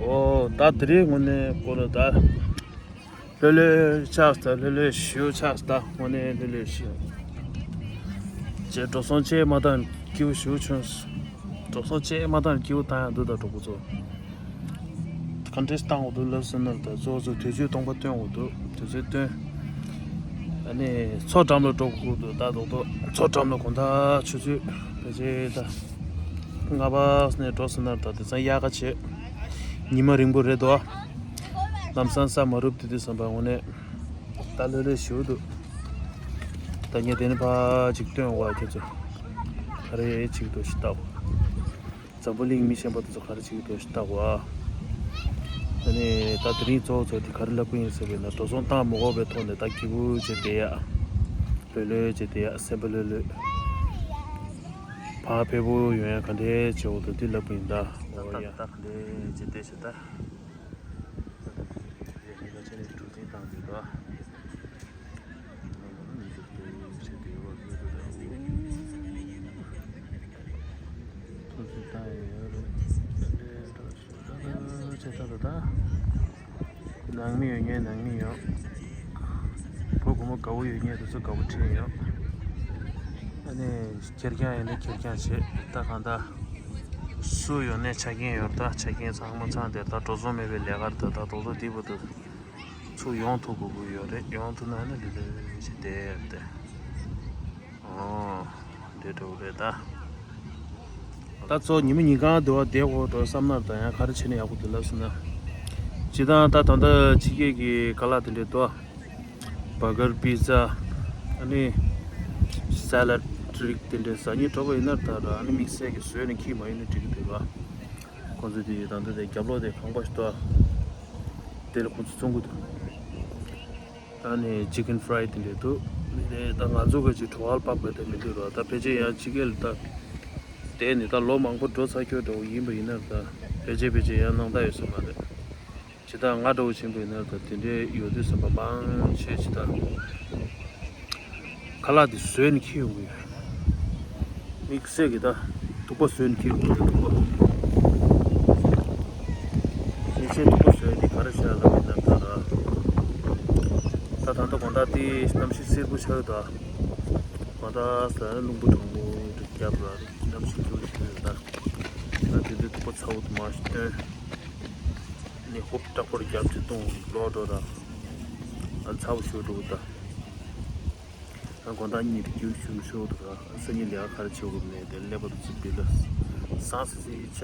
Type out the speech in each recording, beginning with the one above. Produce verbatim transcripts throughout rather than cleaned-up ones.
ཨོ་ད་དེ་རིང་དངོས་གནས་ཁོ་ར་ད་ལྷོད་ལྷོད་ཆགས་ད། ལྷོད་ལྷོད་ཞུ་ཆགས་ད། དངོས་གནས་ལྷོད་ལྷོད་ཞུ། ཅེ་འགྲོ་སོང་ཅེ་མ་བཏང་སྐྱིད་པོ་ཞུ་བྱུང་། འགྲོ་སོང་ཅེ་མ་བཏང་སྐྱིད་པོ་བཏང་ཡང་འདུག་ད་གྲོགས་པོ་ཚོ། ག་འདྲས་བཏང་དགོས་འདུག་ལབ་སོང་ན་ད་གཙོ་བོ་ཚོ་དུས་ཚོད་སྟོང་པ་སྟོན་དགོས་འདུག་དུས་ཚོད་སྟོན། ཨ་ནི་མཚོ་འགྲམ་ལ་འགྲོ་དགོས་འདུག་ད་རྡོག་རྡོག་མཚོ་འགྲམ་ལ་དགོང་དག་ཆུ་ཚོད་ཕལ་ཆེར་ད་ལྔ་པ་ནས་འགྲོ་སོང་ན་ད་དེང་སང་དབྱར་ཁ་བྱེད། ཉི་མ་རིང་པོ་རེད་དོ། ལམ་སང་ས་མ་རུབ་དུས་དུས་བསམ་པ་དངོས་གནས་ད་ལྷོད་ལྷོད་ཞུ་འདུག་ད་ངས་དེ་ནི་ཕ་ཅིག་སྟོན་དགོས་ཁྱེད་ཚོ། ག་རེ་ཅིག་འདུག་ཞིག་ལྟ་དགོས། འཛམ་བུ་གླིང་མི་གཞན་པ་དེ་ཚོ་ག་རེ་བྱེད་ཀྱི་འདུག་ཞིག་ལྟ་དགོས་ཨ། ཨ་ནི་ད་དེ་རིང་གཙོ་བོ་ཚོ་དེ་ག་རེ་ལབ་ཀྱི་ཡིན་ཟེར་བས་ན་འགྲོ་སོང་བཏང་མ་དགོས་པའི་ཐོག་ནས་ད་སྐྱིད་པོ་བྱས་བསྡད་ཡ། ལྷོད་ལྷོད་བྱས་བསྡད་ཡ། སེམས་པ་ལྷོད་ལྷོད། ཕར་ཕེབས་པོ་ཡོང་ཡ་ག་འདྲས་བྱེད་འོ་དོ་དེ་ལབ་ཀྱི་ཡིན་ད། ད་ད་ད་ག་འདྲས་བྱས་བསྡད་ཞེ་ད། རེད་མི་ཁ་ཆེ་ནས་གྲུ་འཛིན་བཏང་འདུག་ད། ནང་མི་ཡོད་ངས་ནང་མི་ཡོད། བུ་བུ་མོ་དགའ་བོ་ཡོད་ངས་དེ་ཚོ་དགའ་བོ་ཁྲིད་ཡོད། ཨ་ནི་ཁེར་རྐྱང་ཡིན་ན་ཁེར་རྐྱང་བྱེད་ད་གང་ལྟར། སུ་ཡོད་ནས་ཆ་རྐྱེན་ཡོད་ད་ཆ་རྐྱེན་ཚང་མ་ཚང་དེར་ད་འགྲོ་སོང་མེད་པའི་ལས་ཀར་ད་ད་རྡོག་རྡོག་འདི་བུ་དུ། ཚུར་ཡོང་ཐུབ་དགོས་ཀྱི་ཡོད་རེད། ཡོང་ཐུབ་ན་ནི་ལི་ལི་ཞིག་བསྡད་ཡོད་དེ། ཨོ། འདྲེ་འགྲོ་གི་རེད་ད། ད་ཚོ་ཉི་མ་ཉིན་གང་འདི་བ་བསྡད་དགོས་འགྲོ་བསམ་ན་ད་ཡང་ག་རེ་བྱས་ན་ཡག་པོ་འདུག་ལབ་སོང་ན། སྤྱིར་བཏང་ད་ད་ལྟ་ཕྱི་རྒྱལ་གྱི་ཁ་ལག་དེ་འདྲས་འདུག་བྷར་གར་པི་ཛ། ཨ་ནི་སེ་ལད་རིགས་དེ་འདྲས་ཟ་སྙིང་འདོད་པ་ཡིན་ན་ད་ར་ཨ་ནི་དམིགས་བསལ་གྱི་བཟོས་ནས་ཁྱེར་མ་ཡོང་ན་འགྲིག་གི་འདུག་ག་ཁོང་ཚོ་དེ་ད་ལྟ་དེ་རྒྱབ་ལོགས་དེ་ཁང་པ་ཞིག་འདུག་དེ་ལ་ཁོང་ཚོ་བཙོང་གི་འདུག་ཨ་ནི་ཅི་ཀན་ཕ་རའི་དེ་འདྲས་འདུག་མི་དེ་ད་ང་ཚོ་གི་ཅིག་བྲོ་བ་ལ་བབས་པ་དེ་མི་འདུག་ར། ད་ཕལ་ཆེར་ཡང་ཕྱི་རྒྱལ་ལ་ད་བསྡད་ནས་ད་ལོ་མང་པོ་འགྲོ་ཚར་ཁྱོད་འདྲ་བོ་ཡིན་པ་ཡིན་ན་ད་ཕལ་ཆེར་ཕལ་ཆེར་ཡང་སྣང་དག་ཡོད་ས་མ་རེད། ཇི་ལྟར་ང་འདྲ་བོ་ཆེན་པོ་ཡིན་ན་ད་དེ་འདྲའི་ཡོད་དུས་བསམ་པ་མང་ཆེ་ཇི་ལྟར་ཁ་ལག་དེ་བཟོས་ནས་འཁྱེར་ཡོང་གི་ཡོད། དམིགས་བསལ་གྱི་ད་ཐུག་པ་བཟོས་ནས་འཁྱེར་ཡོང་གི་ཡོད། ཐུག་པ་དམིགས་བསལ་ཐུག་པ་བཟོས་ནས་ག་རེ་བྱས་ལབ་ཡིན་ན་ད་ར་ད་ད་ལྟ་དགོང་དག་དེ་གནམ་གཤིས་སེར་པོ་ཆགས་ཡོད་ད། དགོང་དག་ས་རླུང་བུ་གྲང་མོ་རེ་རྒྱབ་ལ་གནམ་གཤིས་སྐྱོ་བོ་ཞིག་ཡོད་ད། ད་དེ་དུས་ཐུག་པ་ཚ་བོ་དུ་མ་ཞིག་བཏོན། ནི་ཧོབ་ཏྲག་པོར་རྒྱབ་ཅིག་གཏོང་ལོག་འགྲོ་དང་། ཨ་ཚ་བོ་ཞུ་འགྲོ་དང་། ཨ་དགོང་དག་གཉིད་རྒྱུག་ཞུ་ཞུ་འདུག་ཨ་སང་ཉིན་ལས་ཀ་ག་རེ་བྱེད་དགོས་མེད་དེ་ཀླད་པ་དུ་ཚིག་པི་ལ། སང་སི་སི་ཡི་ཆ།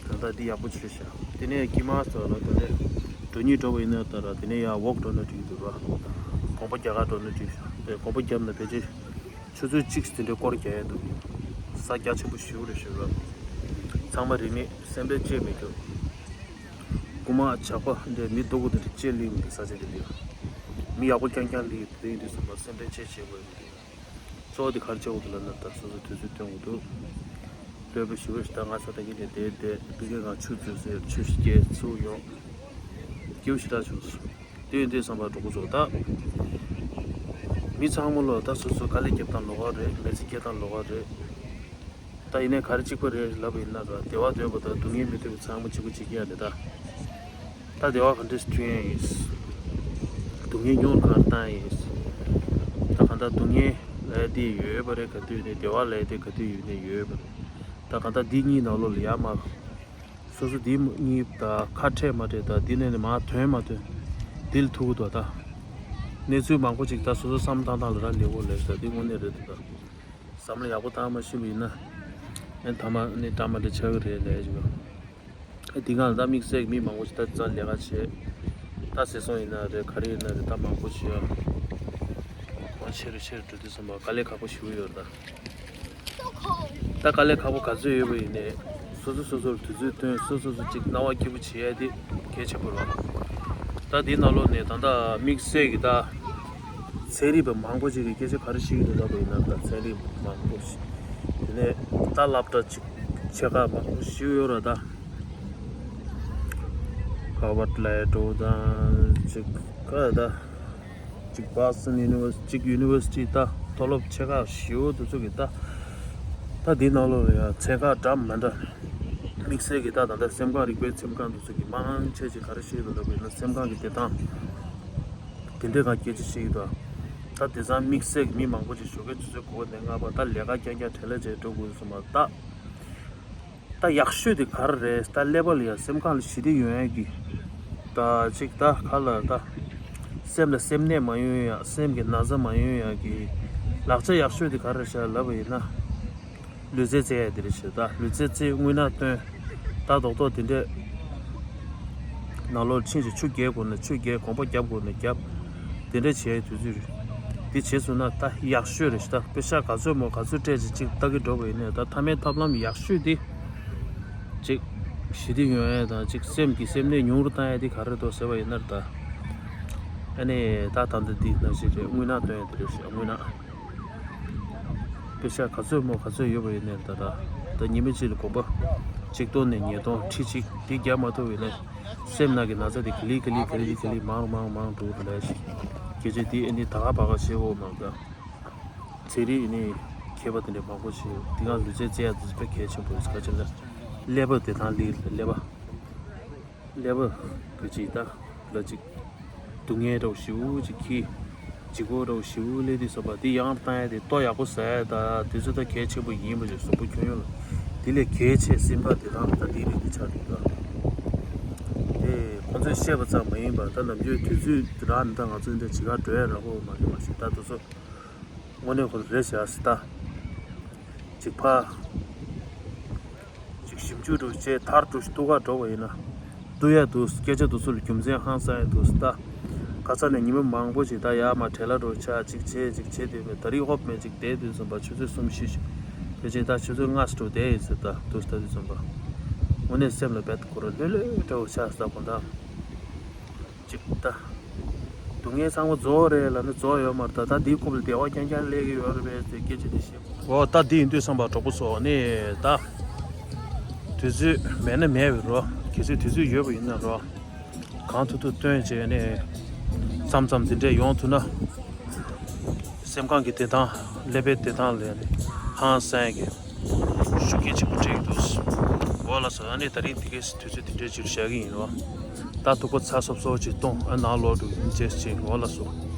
ད་ལྟ་འདི་ཡག་པོ་བྱས་ཤག་དེ་ནས་ཀི་མ་སོ་ལ་དེ་ནས་འགྲོ་གཉིད་འགྲོ་བ་ཡིན་ན་ད་ར་དེ་ནས་ཡང་ཝོག་འགྲོ་ན་འགྲིག་འདུག་ར། གོམ་པ་རྒྱག་ག་འགྲོ་ན་འགྲིག་ཤག་དེ་གོམ་པ་བརྒྱབ་ན་ཕལ་ཆེར། ཆུ་ཚོད་གཅིག་དེ་འདྲའི་སྐོར་རྒྱག་ཡས་འདུག་ས་རྒྱ་ཆེན་པོ་ཞེ་པོ་རེད་ཞུ་རོགས། ཚང་མ་རིག་གནས་སེམས་པས་བཅད་མི་རྒྱུ། རྐུ་མ་ཇག་པ་འདྲའི་མི་སྡུག་པོ་དེ་འདྲ་བཅད་ལེན་མི་འདུག་ས་ཆ་དེ་འདྲ། མི་ཡག་པོ་རྐྱང་རྐྱང་ལེན་དེ་འདྲ་སོང་ཙང་སེམས་པས་བཅད་བྱེད་དགོས་མི་འདུག་གཙོ་བོ་དེ་ག་རེ་བྱེད་དགོས་འདུག་ལབ་ན་ད་སོ་སོ་དུས་ཚོད་སྟོན་དགོས་འདུག་ལྷོད་པོ་ཞེ་པོ་ཞིག་ད་ང་ས་ད་གིན་ནས་བསྡད་བསྡད་སྤུ་གུའི་ངང་ཆུ་འཛུལ་ཟེར་ཆུ་ཞིག་སྐྱེལ་ཚུར་ཡོང་། སྐྱིད་པོ་ཞེ་དྲག་བྱུང་སོང་། དེ་ཡིན་དུས་བསམ་པ་གྲོགས་པོ་ཚོ་ད། མི་ཚང་མ་ལོ་ད་སོ་སོ་དཀའ་ལས་རྒྱབ་སྟངས་ལོགས་ཀ་རེད། མི་ཚེ་སྐྱེལ་སྟངས་ལོགས་ཀ་རེད། ད་ཡིན་ནའི་ག་རེ་གཅིག་པ་རེད་ལབ་པ་ཡིན་ན་ད་བདེ་བ་འདོད་པ་དང་སྡུག་བསྔལ་མི་འདོད་པ་ཚང་མ་གཅིག་པ་གཅིག་རྐྱང་རེད་ད། ད་བདེ་བ་ག་འདྲས་སེ་འཐོན་ཡ་ཡིན། སྡུག་བསྔལ་མྱོང་ག་རེ་བཏང་ཡ་ཡིན། ད་གང་ལྟར་སྡུག་བསྔལ་ལབ་ཡ་དེ་ཡོད་པ་རེད་ག་དུས་ནས། བདེ་བ་ལབ་ཡ་དེ་ག་དུས་ཡོད་ནས་ཡོད་པ་རེད། ད་གང་ལྟར་འདི་གཉིས་ནང་ལོགས་ལ་ཡར་མར། སོ་སོ་འདི་གཉིས་དང་ཁ་བྲལ་མ་བྲལ་དང་འདི་ནས་ནི་མར་ཐོན་མ་ཐོན། འདི་ལ་ཐུག་གི་འདུག་ད། གནས་ཚུལ་མང་པོ་ཅིག་ད་སོ་སོ་བསམ་བློ་བཏང་སྟངས་ལ་རག་ལས་པོ་ལས་ད་འདི་དངོས་གནས་རེད་འདུག་ད། བསམ་བློ་ཡག་པོ་བཏང་མ་ཤེས་པ་ཡིན་ན། ཨེ་ཐ་མ་ནི་འདྲ་མ་འདྲ་ཆགས་ཀྱི་རེད་ལས་ཅིག་ཨེ་འདི་གང་ལ་ད་དམིགས་བསལ་གྱི་མི་མང་པོ་ཅིག་ད་རྩ་ལས་ཀ་བྱེད། ད་ཟས་སོང་ཡིན་ན་རེད་ག་རེ་ཡིན་ན་རེད་ད་མང་པོ་ཞིག་ཡོད། ཆེ་རུ་ཆེ་རུ་འགྲོ་དུས་ཙམ་པ་དཀའ་ལས་ཁག་པོ་ཞེ་པོ་ཡོད་རེད་ད། ད་དཀའ་ལས་ཁག་པོ་ག་ཚོད་ཡོད་པ་ཡིན་ནའི། སོ་སོ་སོ་སོར་དུས་ཚོད་བཏོན་སོ་སོ་སོ་གཅིག་སྣང་བ་སྐྱིད་པོ་བྱེད་ཡ་དེ་གལ་ཆེན་པོ་རེད། ད་དེའི་ནང་ལོགས་ནས་ད་ལྟ་དམིགས་བསལ་གྱི་ད། ཚན་རིག་པ་མང་པོ་ཅིག་གིས་སྐད་ཆ་ག་རེ་བཤད་ཀྱི་འདུག་ལབ་པ་ཡིན་ན་ད་ཚན་རིག་པ་མང་པོ་ཞིག་དེ་ནས་ད་སློབ་གྲྭ་ཅིག་ཆེ་ཁག་མང་པོ་ཞིག་ཡོད་རེད་ད། ཧར་ཝརཌ་ལ་འགྲོ་དང་ཅིག་ག་ད། གཅིག་Boston University གཅིག་University ད་མཐོ་སློབ་ཆེ་ཁག་ཞེ་པོ་དེ་ཚོ་གི་ད། ད་འདི་ནང་ལོགས་ལ་ཡང་ཚན་ཁག་འདྲ་མི་འདྲ། དམིགས་བསལ་གྱི་ད་ད་ལྟ་སེམས་ཁམས་རིག་པའི་ཁྲིམས་ཁང་དེ་ཚོ་གི་མང་ཆེ་ཆེ་ག་རེ་བཤད་ཡོད་ལབ་པ་ཡིན་ན། སེམས་ཁམས་ཀྱི་བདེ་ཐང་དེ་འདྲའི་ཁ་སྐད་ཆ་བཤད་ཀྱི་འདུག་ད་དེང་སང་དམིགས་བསལ་གྱི་མི་མང་པོ་ཅིག་ཞོགས་ཀས་ཆུ་ཚོད་དགུ་པ་ནས་ལྔ་པ་ད་ལས་ཀ་རྐྱང་རྐྱང་བྲེལ་བ་བྱས་འགྲོ་དགོས་སོང་བ། ད་ད་ཡག་ཤོས་དེ་ག་རེ་རེད། ད་ཀླད་པ་ལ་ཡང་སེམས་ཁམས་ལ་ཞི་བདེ་ཡོང་ཡ་གི། ད་ཅིག་ད་ག་ལ་ད་སེམས་ལ་སེམས་ནད་མ་ཡོང་ཡ། སེམས་ཀྱི་ན་ཚ་མ་ཡོང་ཡ་གི་ལག་ཆ་ཡག་ཤོས་དེ་ག་རེ་རེད་ཤག་ལབ་པ་ཡིན་ན། ལུས་རྩལ་རྩེ་ཡ་དེ་རེད་ཤག་ད་ལུས་རྩལ་རྩེ། རྔུལ་ནག་བཏོན། ད་རྡོག་རྡོག་དེ་འདྲས་ནང་ལོགས་ཕྱིན་ཅིག་ཆུ་རྒྱག་དགོས་ན་ཆུ་རྒྱག་གོམ་པ་རྒྱབ་དགོས་ན་རྒྱབ། དེ་འདྲས་བྱས་དུས་ཚོད་རེད། འདི་བྱས་སོང་ན་ད་ཡག་ཤོས་རེད་ཤག་ད་པེ་ཤག་ག་ཚོད་མོ་ག་ཚོད་སྤྲད་ཅིག་ཅིག་ལྟ་གི་འགྲོ་བ་ཡིན་ནའི། ད་མཐའ་མའི་ཐབས་ལམ་ཡག་ཤོས་དེ་ཅིག་ཞི་བདེ་ཡོང་ཡ་དང་ཅིག་སེམས་ཀྱི་སེམས་ནད་ཉུང་རུ་བཏང་ཡ་དེ་ག་རེ་འདུག་ཟེར་བ་ཡིན་ན་རེད། ད་ཨ་ནི་ད་ད་འདི་འདི་ནང་བཞིན་རེད། རྔུལ་ནག་བཏོན་ཡ་དེ་རེད་ཤག་རྔུལ་ནག་པེ་ཤག་ག་ཚོད་མོ་ག་ཚོད་ཡོད་པ་ཡིན་ནའི་ད་ད་ད་ཉི་མ་གཅིག་ལ་གོམ་པ་གཅིག་སྟོང་ནས་ཉིས་སྟོང་ཁྲི་གཅིག་དེ་རྒྱག་མ་ཐུབ་པ་ཡིན་ན། སེམས་ནང་གི་ན་ཚ་དེ་ག་ལེ་ག་ལེ་ག་ལེ་ག་ལེ་མང་རུ་མང་རུ་མང་རུ་འགྲོ་གི་རེད། སྐད་ཆ་དེ་ཨ་ནི་ད་ག་བ་ག་བཤད་འོ་མ་ག་ཚན་རིག་ཨ་ནི་མཁས་པ་དེ་འདྲ་མང་པོ་ཞིག་དེ་ག་ལུས་རྩལ་རྩེ་ཡ་དེ་དཔེ་གལ་ཆེན་པོ་རེད། ག་ཅི་ལ་ཀླད་པ་བདེ་ཐང་ལི་ཀླད་པ། ཀླད་པ་བུ་གཅིག་ད་ལ་གཅིག་སྡུག་བསྔལ་འདྲ་བོ་ཞེ་པོ་ཅིག་གིས་འཇིགས་པ་འདྲ་བོ་ཞེ་པོ་སླེབས་དུས་ཙམ་པ་དེ་ཡང་བཏང་ཡ་དེ་ལྟོ་ཡག་པོ་ཟ་ཡ་ད་དེ་ཚོ་ད་གལ་ཆེན་པོ་ཡིན་པ་ཅིག་གཟུགས་པོ་ཁྱོན་ཡོངས་ལ། དེ་ལས་གལ་ཆེ་སེམས་ཁམས་བདེ་ཐང་ད་དེ་རེད། དེ་ཆགས་འདུག་ད་དེ་ཁོང་ཚོས་བཤད་པ་ཙམ་མ་ཡིན་པར་ད་ནམ་རྒྱུན་དུས་ཚོད་རག་ནས་ད་ང་ཚོ་འདི་འདྲ་བྱེད་ག་འགྲོ་ཡ་རག་གོ་མ་རེད་མ་ཞིག་ད་དེ་ཚོ་དངོས་གནས་ཁོ་རེ་རེད་བྱ་སི་ད་ཅིག་ཕ། ཅིག་ཞིབ་འཇུག་འགྲོ་བྱས་མཐར་འགྲོ་ཞིག་ཏུ་ག་འགྲོ་བ་ཡིན་ན། ཏུ་ཡ་འདུག་སྐད་ཆ་འདུག་ཚུལ་རྒྱུ་མཚན་ཧང་སང་ཡ་འདུག་ད་ག་ཚ་ནས་ཉི་མ་མང་པོ་ཞིག་ད་ཡར་མར་བྲེལ་ལ་འགྲོ་ཆ་ཅིག་བྱས་ཅིག་བྱས་དུས་མེད། ད་རིག་ཧོབ་མེད་ཅིག་བསྡད་དུས་ཙམ་པ་ཆུ་ཚོད་གསུམ་བཞི་ཞིག་དེ་རྗེས་ད་ཆུ་ཚོད་ལྔ་ཞིག་འགྲོ་བསྡད་ཡིན་ཟེར། ད་འདུག་ད་དུས་ཙམ་པ་དངོས་གནས་སེམས་ལ་རྦད་ཁོ་ར་ལྷོད་ལྷོད་འདྲ་བོ་ཆགས་ས་དགོངས་དག་ཅིག་ད། སྡུག་བསྔལ་ཚང་མ་རྫོགས་རེད་ལབ་ན་རྫོགས་ཡོད་མ་རེད། ད་ད་འདིའི་རྐུབ་ལ་བདེ་བ་རྐྱང་རྐྱང་སླེབས་ཀྱི་ཡོད་རེད་པས་ཟེར་སྐད་ཆ་དེ་བཤད། འོ་ད་འདི་ཡིན་དུས་བསམ་པ་གྲོགས་པོ་ཚོ་ནི་ད་དུས་ཚོད་མེད་ན་མེད་པའི་རོ། གལ་སྲིད་དུས་ཚོད་ཡོད་པ་ཡིན་ན་རོ། གང་ཐུབ་ཐུབ་སྟོན་བྱས་ནས་མཚམས་མཚམས་འདི་འདྲས་ཡོང་ཐུབ་ན། སེམས་ཁམས་ཀྱི་བདེ་ཐང་ཀླད་པའི་བདེ་ཐང་ལ་ནི་ཧང་སང་གི་ཤུགས་རྐྱེན་ཆེན་པོ་སྤྲད་ཀྱི་འདུག་འོ་ལགས་སོ། ཨ་ནི་ད་རིང་འདི་གའི་དུས་ཚོད་འདི་འདྲའི་ཅིག་བཞག་གི་ཡིན་རོ། ད་ཐུག་པ་ཚ་སོབ་སོབ་ཅིག་གཏོང་ཨ་ནང་ལོག་འགྲོ་ཡིན་ཅེས་ཅིག་འོ་ལགས་སོ།